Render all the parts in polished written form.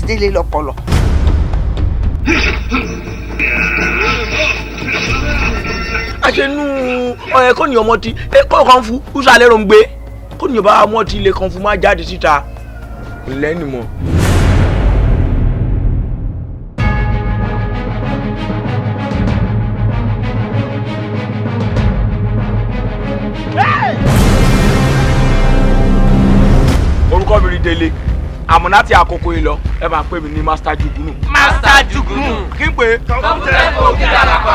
Délé lọ́pọlọ. Àṣẹnú ọ̀yẹ́ kò ní ọmọ tí kò kàn fún húṣà lérò ń gbé kò ní ọba ọmọ tí ilé kan fún má jáde síta lẹ́nu mọ́. Orúkọ mi ni Délé, àmọ́ láti àkókò yìí lọ, ẹ máa pè mí ní Master Jugunu. Master Jugunu. Kí n pè é. Kọ́mpútà kò kí àlàpà.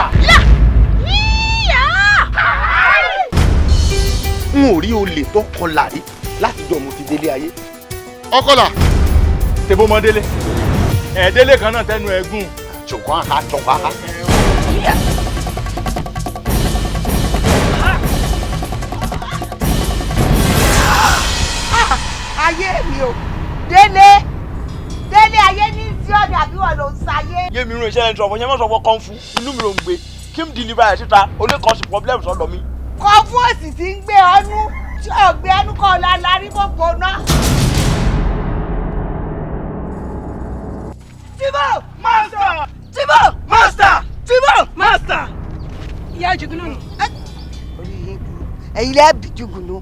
N ò rí olè tó kọlà rí látijọ́ mo ti délé ayé. Ọkọlà. Tebo mọ Délé ẹ, Délé kan náà tẹnu ẹ gùn. Ṣùgbọ́n àhá ṣùgbọ́n àhá. Ayé mi o, Délé, Délé, ayé ní tí ọ̀nà àbí wọn ló ń sayé. Yé mi rún iṣẹ́ ẹni sọ̀fọ̀ yẹn mọ̀ sọ̀fọ̀ kan fún inú mi ló ń gbé kí n deliver ẹ̀ síta, ó lè cause problem sọ́dọ̀ mi. Kọ fún òsì tí ń gbé ọnú tí ọ̀gbẹ́ ọnú kọ́ ọ̀la larí gbogbo náà. Tìbò! Master. Tìbò! Master. Tìbò! Master. Ìyá Jùgúnù ni. Orí yín burú, ẹ̀yin lẹ́ẹ̀bì Jùgùnù.